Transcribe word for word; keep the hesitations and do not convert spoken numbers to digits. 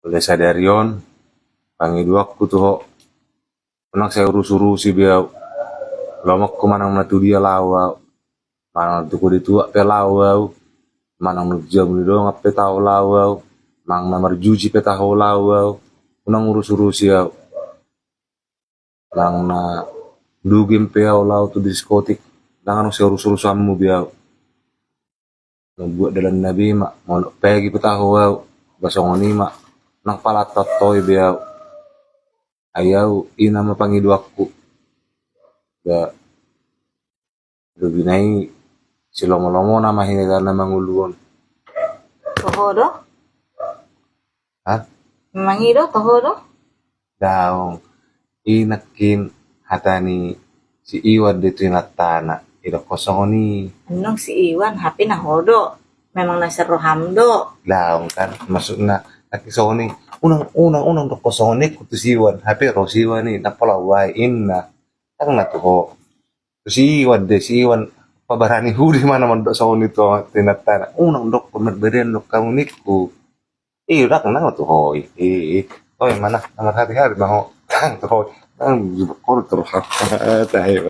Mulai sadari on, pangidoanku tu ho, unang sai urus-urusi be au. Lomakku manang na tu dia laho au, manang na tu Kodituak pe laho au, manang na tu jabu ni dongan pe taho laho au, manang na marjuji pe taho laho au, unang urus-urusi au. Manang na dugem pe au laho tu diskotik, ndang adong sai urus-urusanmu be au. Mambuat dalan na be ma, molo pagi pe taho au, ba songon i ma, ndang pala antoi be au. Ai au, i nama pangidoanku. Ba, lobina i, silomo-lomo nama hita na mangolu on. Toho do? Hah? Memang i do, toho do? Daong. I nangkin hata ni si Iwan do tu inantana. Idokkon songon i. Annon si Iwan, hape na ho do. Memang na sian roham do. Daong kan, maksudna. Nangkin songon i. Unang, unang, unang dokkon songon i tu si Iwan. Hape ro si Iwan i, na pola uai inna. Ndang na tu ho. Tu si Iwan do, si Iwan pabarani hudi ma na mandok songon i tu inantana. Unang dokkon, marbadian do hamu ningku. I, ndang na tu ho i. I, i. Toe ma na, na marhati-hati ma ho. Ndang tu ho i. Ndang jubak ho tu roham. Tahe.